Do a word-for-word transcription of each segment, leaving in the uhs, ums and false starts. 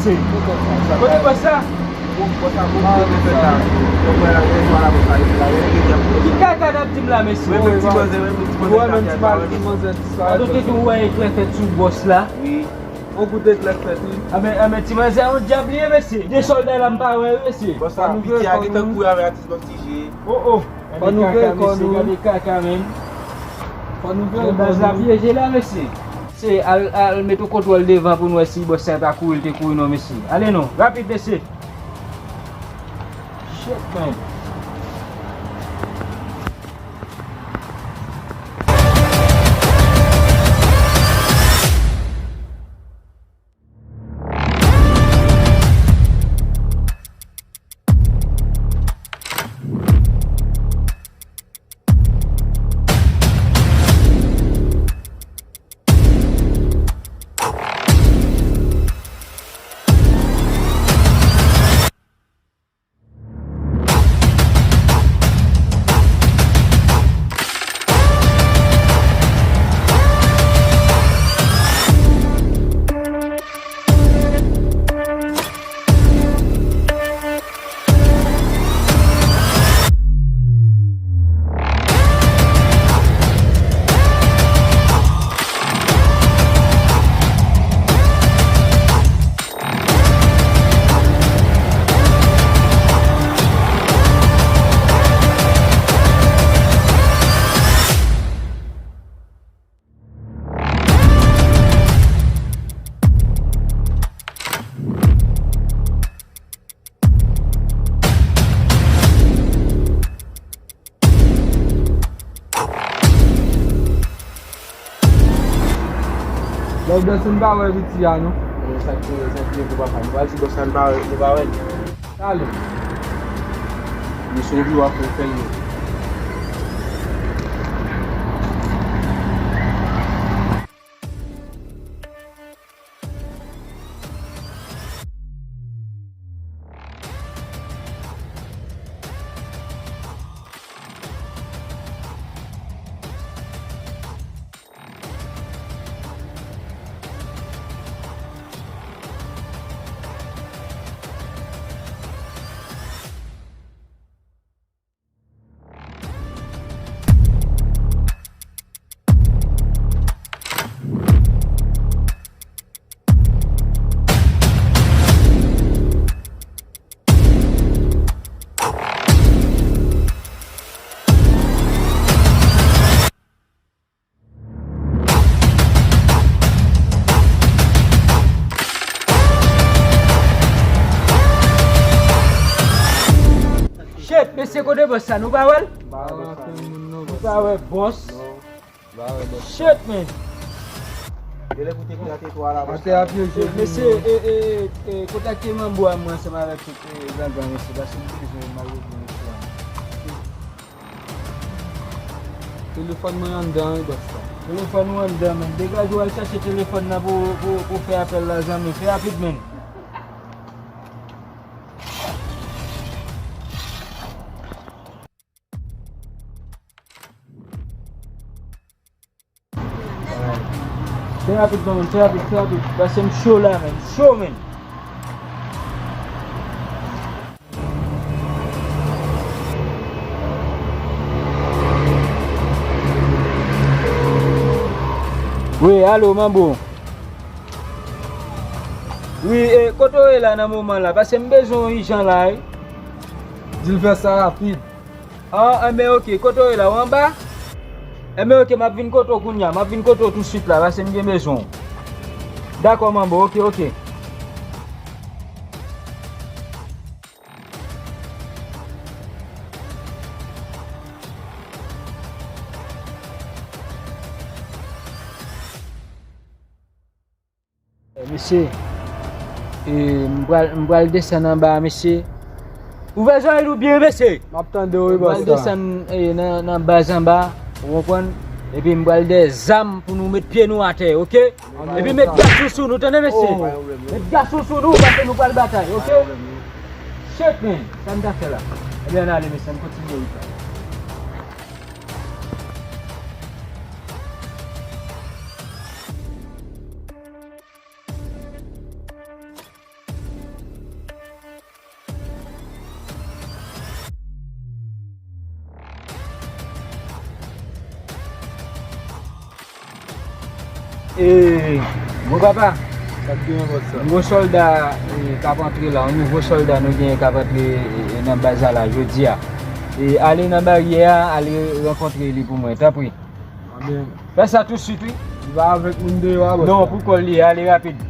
Kote bòs la? Ki kaka n ap di m la, mesye? Ou wè menm ti mal ti manzè di sa. Gade w te di w wè eklè fèt sou bòs la. Wi. On kout eklè fèt, wi. Anben, anben, ti manzè yon dyab li ye, mesye. De sòlda la m pa wè, wi, mesye. Bòs la, piti a gentan kouri avè atis bòs ti je. Oh, oh. Gade kaka, mesye, gade kaka, menm. Fò nou veye kò nou. Baz la pyeje la, mesye. Se al, al met yon kontwòl devan pou n wè si bòs sa pa kouri, l te kouri non, mesye. Ale non, rapid, mesye. Shit, man. Lòk dèsen pa wè piti a non. Sa k, sa k gen pou papa nou pral di bòs la nou pa wè, nou pa wè li. Talè. Misyon ki w ap fè, fè l non. Shit, mesye, kote bòs sa? Nou pa wè l? Nou pa wè bòs. Shit, man. Mesye, e, e, e, kontakte manbo a mwen ansanm avèk tout, e, gangan, mesye, paske m bezwen malrezman, mesye. Telefòn mwen anndan wi, bòs la. Telefòn ou anndan, man. Degaje w al chache telefòn nan pou, pou, pou fè apèl la, zanmi. Fè rapid, man. Fè rapid non, man, fè rapid, fè rapid. Paske m cho la, man. M cho, man. Wi, alo, manbo. Wi, e, kote w ye la nan moman la? Paske m bezwen w ijan la, wi. Di l fè sa rapid. Ah, enben, oke, kote w ye la? Ou anba? Enben, oke, m ap vin kote w kounye a, m ap vin kote w tousuit la, paske m gen bezwen w. Dakò, manbo, oke, oke. Mesye, e, m pral, m pral desann anba a, mesye. Ouvè zòrèy nou byen, mesye. M ap tande w, wi, bòs la. M pral desann, e, nan, nan baz anba, ou konprann? Epi m pral dèyè zam pou nou met pye nou atè, oke? Epi met gason sou nou, tande, mesye? Met gason sou nou, paske nou pral batay, oke? Shit, man. Sa n ta fè la? Ebyen, ann ale, mesye, ann kontinye wout la. E, bon papa, sa k genyen bòs la? Nouvo sòlda, e, k ap antre la, yon nouvo sòlda nou genyen k ap antre, e, e, nan baz la la, jodi a. E, ale nan baryè a, ale rankontre li pou mwen, tanpri. Fè sa tousuit, wi. Li pa avèk moun deyò a, bòs la? Non, pou kò l li ye, ale rapid.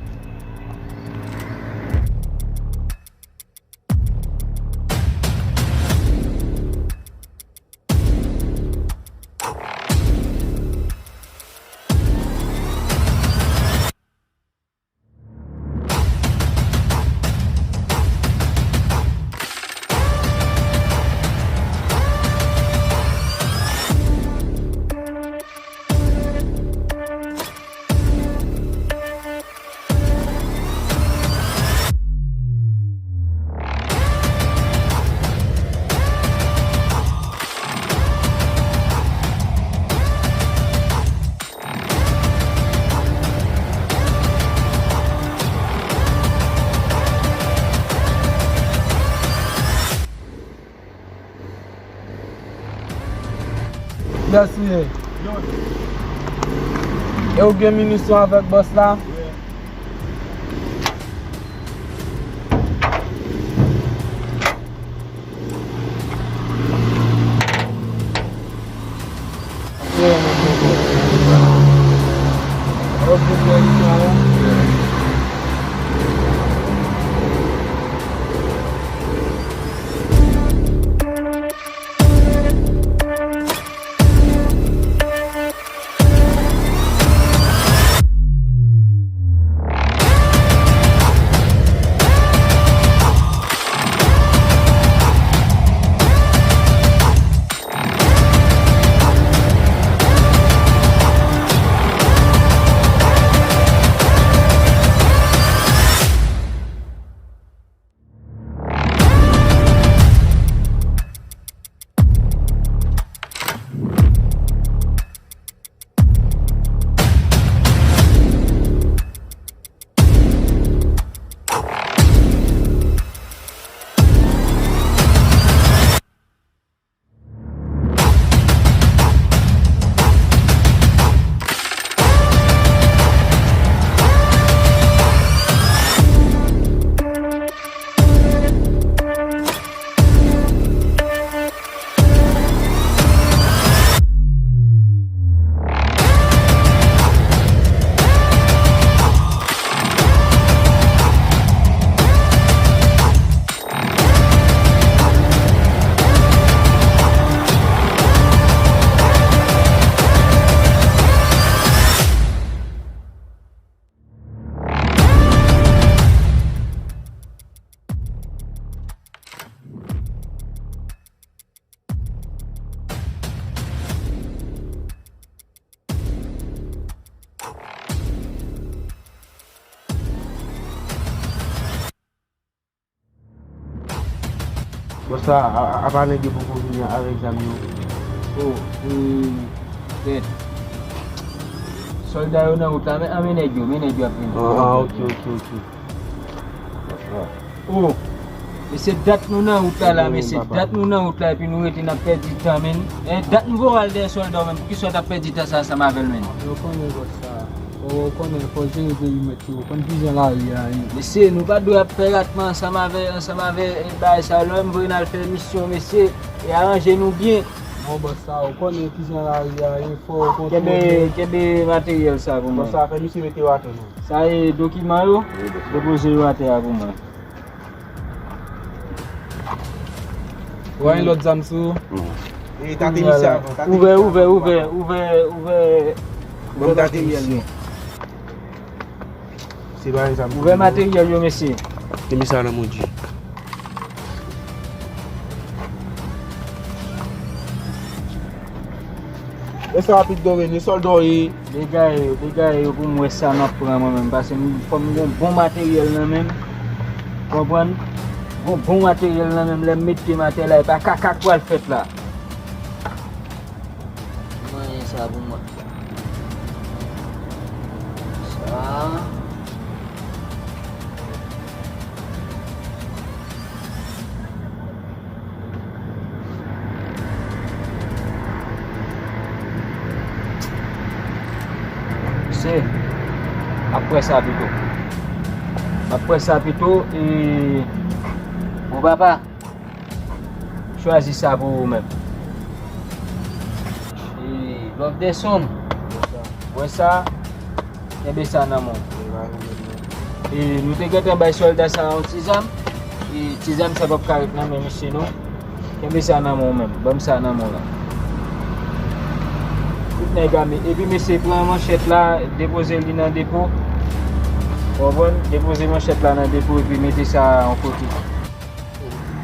Kiyès ou ye? E ou gen minisyon avèk bòs la? Bòs la, a, a, apa nèg yo poko vini avèk zam yo? Oh, e, tèt. Sòlda yo nan wout la, men, a, men nèg yo, men nèg yo ap vini. Ah, ah, ok, ok, ok. Oh, mesye, dat nou nan wout la la, mesye, dat nou nan wout la, epi nou rete n ap pèdi tan, men. Eh, dat nou voye al dèyè sòlda w, men, poukisa w t ap pèdi tan sa ansanm avè l, men? Yo konnen bòs sa. Ou konnen, fò jere perimèt yo. Ou konn kijan lari a ye. Mesye, nou pa dwe ap fè ratman ansanm avè, ansanm avè, e, bagay sa yo. Lè m voye n al fè misyon, mesye, e aranje nou byen. Bon, bòs sa, ou konnen kijan lari a ye, fò ou kontwole. Kenbe, kenbe materyèl sa pou mwen. Bòs sa, fè misye mete yo atè non. Sa e dokiman yo? Wi, bòs sa. Depoze yo atè a pou mwen. Ou gen lòt zam sou ou? Non. E, tate misye avan, tate misye avan. Ouvè, ouvè, ouvè, ouvè, ouvè, ouvè. Ban m tate misye. Se pa yon zam. Ouvè materyèl yo, mesye. Te met sa nan men w, Dji. Lè sa rapid, Dorine, sòlda w ye. Degaye yo, degaye yo pou m wè sa m ap pran mwen menm, paske m, fò m gon bon materyèl nan men m. Konprann? Gon bon materyèl nan men m, lè m mete m atè la, e pa kaka k pral fèt la. Manyen sa pou mwen. Sa. Se. Pran sa pito. M ap pran sa pito, e, bon papa, chwazi sa pou ou menm. E, Love Desson, wè sa, kenbe sa nan men w. E, nou te gentan bay sòlda sa yon ti zam, e, ti zam sa p ap ka ret nan men misye non. Kenbe sa nan men w menm. Ban m sa nan men w la. Tout nèg ame. Epi mesye pran manchèt la, depoze li nan depo. Ou konprann? Depoze manchèt la nan depo epi mete sa yon kote.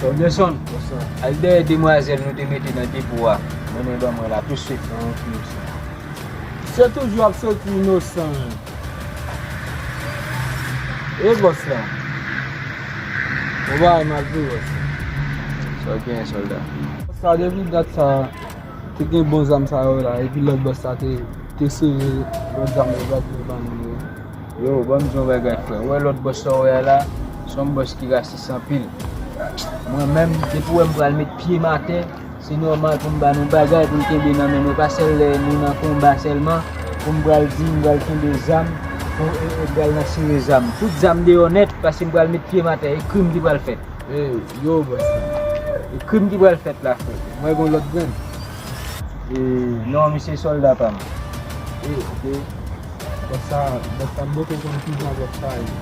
Love Desson, al dèyè demwazèl nou te mete nan depo a. Mennen l ban mwen la touswit. Se toujou ap soti inosan. E bòs la. Bon bagay m ap di w bòs la. Sa w genyen sòlda? Bòs la depi dat sa te gen bon zam sa yo la, epi lòt bòs la te, te sere lòt zam yo, lòt yo ban nou yo. Yo, ban m di w yon bagay frè. Ou wè lòt bòs sa w wè a la, se yon bòs ki rasis anpil. Mwen menm, depi w wè m pral met pye m atè, se nòmal pou m ba nou bagay, pou n kenbe nan men nou. Pa sèl lè nou nan konba sèlman, pou m pral di, m pral kenbe zam, pou, e, e, pral nan sere zam. Tout zam deyò nèt, paske m pral met pye m atè, e krim ki pral fèt. E, yo, bòs la. E krim ki pral fèt la, frè. Mwen gon lòt grenn. E, non, misye sòlda pa m. E, ok. Bòs sa, bòs sa, m poko konn kijan bòs sa ye.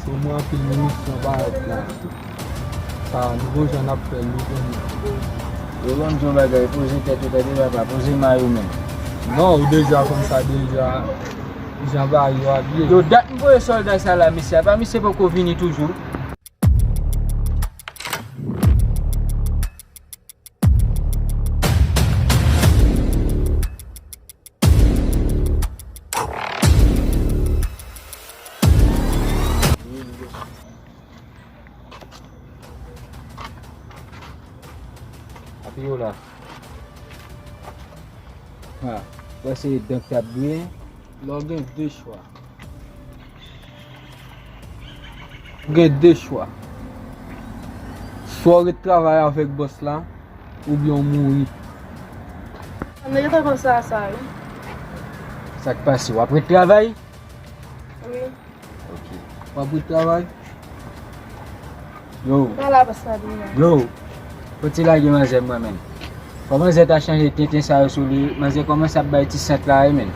Se mwen anpil minisyon parèt la. Sa, nou gon jan n ap fè l, nou konnen. Yo, ban m di yon bagay, poze tèt ou, tande papa, poze may ou menm. Non, ou deja konn sa deja, jan bagay yo ap ye. Yo, dat m voye sòlda sa la, mesye, apa misye poko vini toujou? Apiye w la. Ha, wè se dan k t ap griyen. La w gen de chwa. Ou gen de chwa. Swa w ret travay avèk bòs la, oubyen w mouri. Nèg yo ta konn sa, sa, wi. Sa k pase? W ap ret travay? Wi. Ok. W ap ret travay? Yo. Pa la, pa sa, deja. Yo. Kote lage manzè mwen menm? Fò manzè ta chanje tenten sa yo sou li. Manzè kòmanse ap bay ti sant la, wi, menm.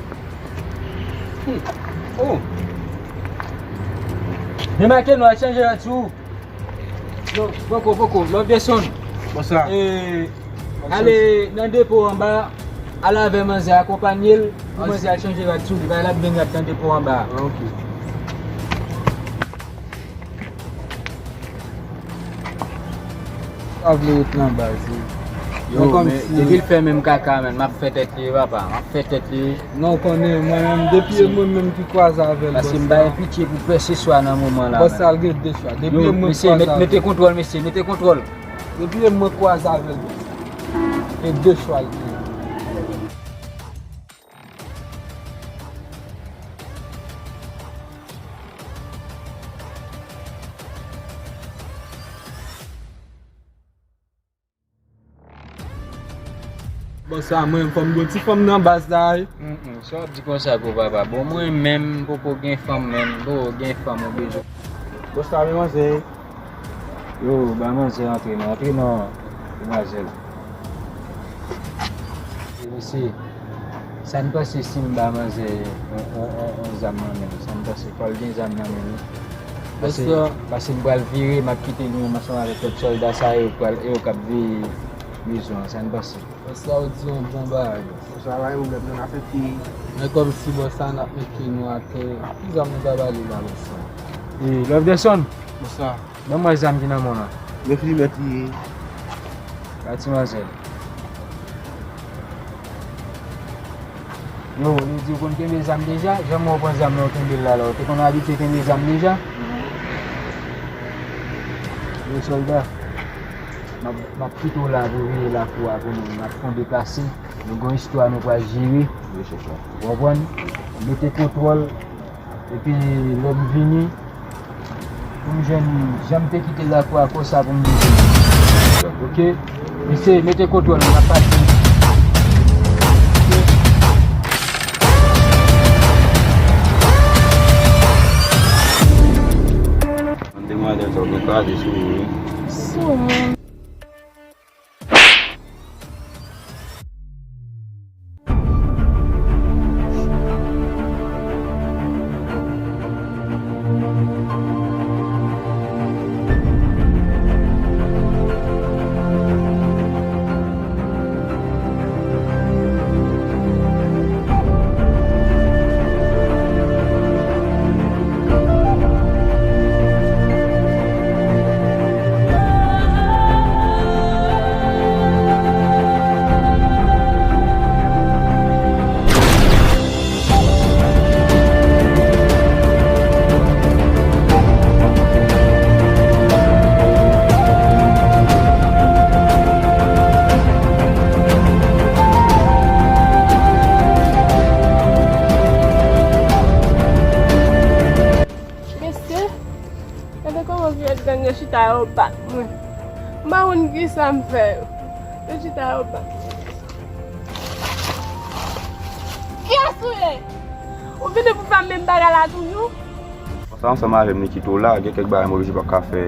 Hmm. Oh. Demake nou al chanje rad sou ou. Yo, poko, poko. Love Desson. Bonswa. E, ale nan depo anba, al avè manzè, akonpanye l, pou manzè al chanje rad sou li. Bay l ap benn rad nan depo anba. Ah, ok. Pa vle ret nan baz, wi. Yo, men depi l fè menm kaka, menm, m ap fè tèt li, papa. M ap fè tèt li. Non, w konnen, mwen menm, depi e mwen menm ki kwaze avè l, bòs la. Paske m pa gen pitye pou pèseswa nan moman la, menm. Bòs la, l gen de chwa. Depi e mwen ki kwaze avè l. Yo, mesye, mete kontwòl, mesye, mete kontwòl. Depi e mwen kwaze avè l, bòs la. E de chwa l gen. Bon, sa, mwen, fò m gon ti fanm nan baz la, wi. Mm, mm, sa w ap di konsa, gwo papa? Bon, mwen menm, m poko gen fanm menm, m poko gen fanm, ou bezwen. Bon, sa, men manzè. Yo, ba manzè antre non, antre non, demwazèl. Mesye, sa n panse si m ba manzè on, on, on, on zam nan men l? Sa n panse? Fò l gen zam nan men l, wi. Paske, paske m pral vire, m ap kite nou ansanm avèk lòt sòlda sa yo, pral, e yo k ap veye prizon an. Sa n panse? Bòs la, ou di yon bon bagay. Bòs la, pa gen pwoblèm, non, n ap fè ti. Men kòmsi bòs la, n ap mete nou atè. Ki zam nou ta ba li la, bòs la? E, Love Desson. Bòs la. Ban mwen zam ki nan men w lan. Mèt li, mèt li ye. Ba ti manzè. Yo, li di w konn kenbe zam deja? Jan mwen w pran zam nan, w kenbe l la la. W te konn abitye kenbe zam deja? Yo, sòlda. M ap, m ap kite w la pou w veye lakou a pou nou. N ap fè yon deplase. Nou gen yon istwa nou pral jere. Wi, chèf la. Ou konprann? Mete kontwòl. Epi lè m vini, pou m jwenn jan m te kite lakou a konsa pou m vini. Ok? Mesye, mete kontwòl, n ap pati. Sa w gen kraze sou ou, wi. Sou mwen. Mesye, gade kòman vye gang yo chita yo bat mwen. M pa konn kisa m fè yo. Yo chita yo bat mwen. Kiyès ou ye? Ou vini pou fè menm bagay la toujou? Konsa ansanm avè m, Nikito la, gen kèk bagay m oblije pa ka fè.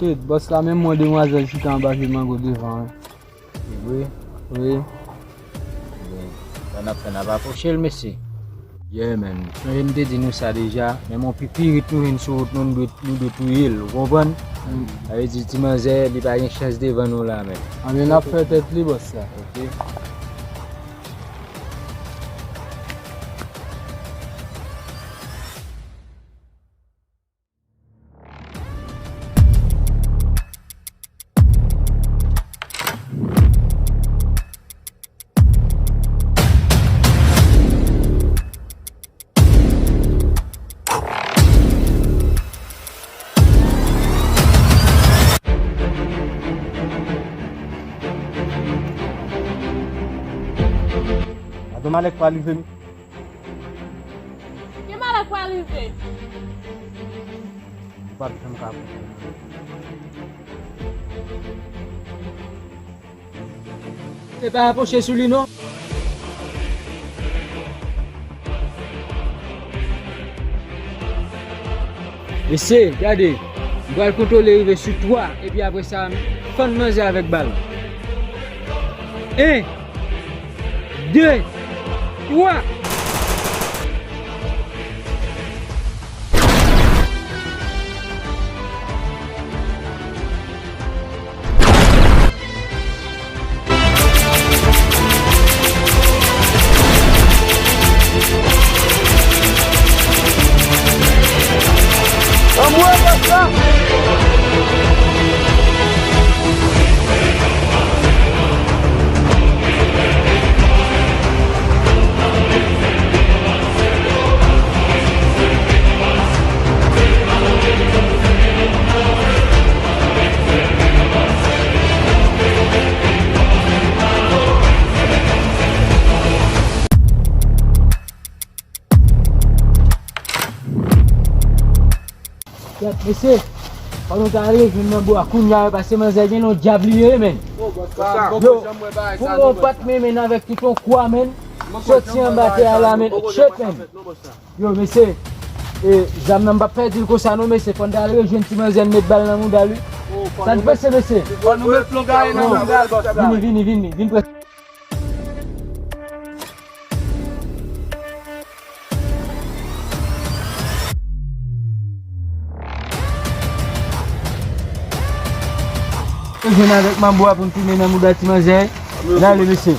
Shit, bòs la menm mwen demwazèl chita anba pye mango devan wi. Wi. Wi. Sa n ap fè, n ap apwoche l, mesye. Yeah, man. Sonje m te di nou sa deja, menm yon pipirit nou jwenn sou wout nou, nou dwe, nou dwe touye l, ou konprann? Sa vle di ti manzè, li pa gen chans devan nou la, men. Anben, n ap fè tèt li, bòs la. Ok. Gade malè k pral rive m. Ki malè k pral rive? Ou p ap janm ka konprann. Se pa apwoche sou li non. Mesye, gade, m pral kontwole rive sou twa, epi apre sa, fann manzè avèk bal. En, de, twa. Kèt, mesye, fò nou ta ale jwenn manbo a kounya, paske manzè gen yon dyab li ye, men. Yo, pou yon pat men, men avèk tout yon kwa, men. Soti anba tè a la, men. Shit, men. Yo, mesye, e, zam nan m p ap pèdi l konsa non, mesye. Fò n ta al rejwenn ti manzè, n met bal nan mouda l wi. Sa n panse, mesye? Fò nou met plon gaye nan mouda l, bòs la. Vini, vini, vini, vin prè. Jwenn avèk manbo a pou n tounen nan mouda ti manzè. N ale, mesye.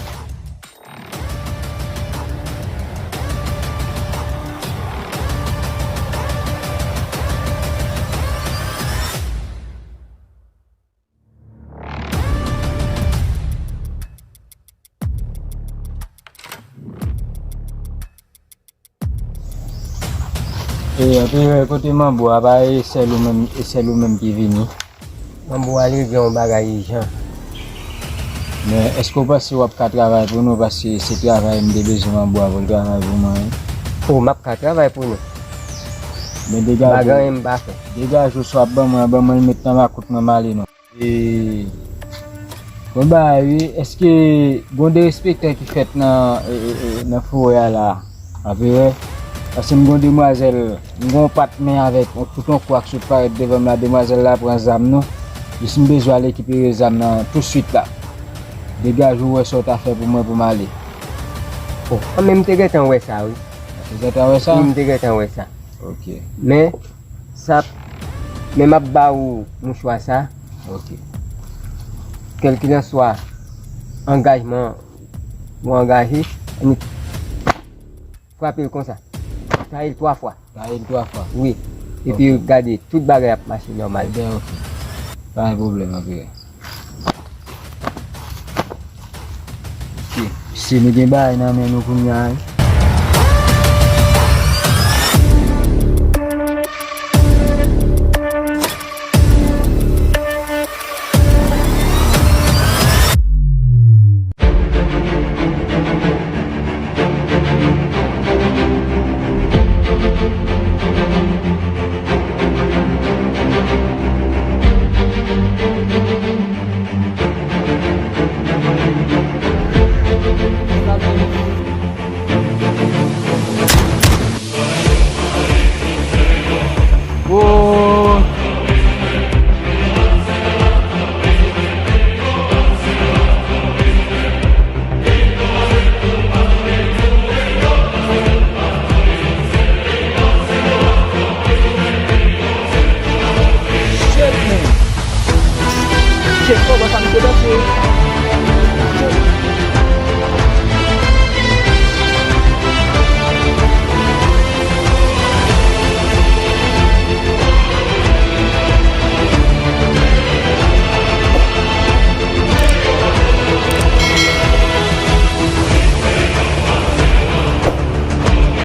E, anpil kote manbo a, pa e sèl ou menm, e sèl ou menm ki vini. Manbo a li gen yon bagay ijan. Men, èske w panse w ap ka travay pou nou? Paske se travay m te bezwen manbo a pou l travay pou mwen wi. O, m ap ka travay pou nou. Men degaje w. Pa gen anyen m pa fè. Degaje w, sa w ap ban mwen an, ban mwen l met nan makout mwen, m ale non. E, bon bagay wi, èske gon derespektan ki fèt nan, e, e, e, nan forè a la a? Apre, paske m gon demwazèl, m gon patnè avèk yon, tout yon kwak sot parèt devan m la, demwazèl la pran zam nou. Jis m bezwen al rekipere zam nan touswit la. Degaje w, wè sa w ta fè pou mwen pou m ale. O, mwen menm m te gentan wè sa wi. Ou te gentan wè sa? Wi, m te gentan wè sa. Ok. Men, sa, men m ap ba ou mouchwa sa. Ok. Kèlkilanswa angajman ou angaje, annik frape l konsa. Taye l twa fwa. Taye l twa fwa. Wi. Epi gade, tout bagay ap mache nòmal. Ebyen, ok. Pa gen pwoblèm, anpil. Ok. Mesye, nou gen bagay nan men nou kounya wi. Mwen pa m te panse.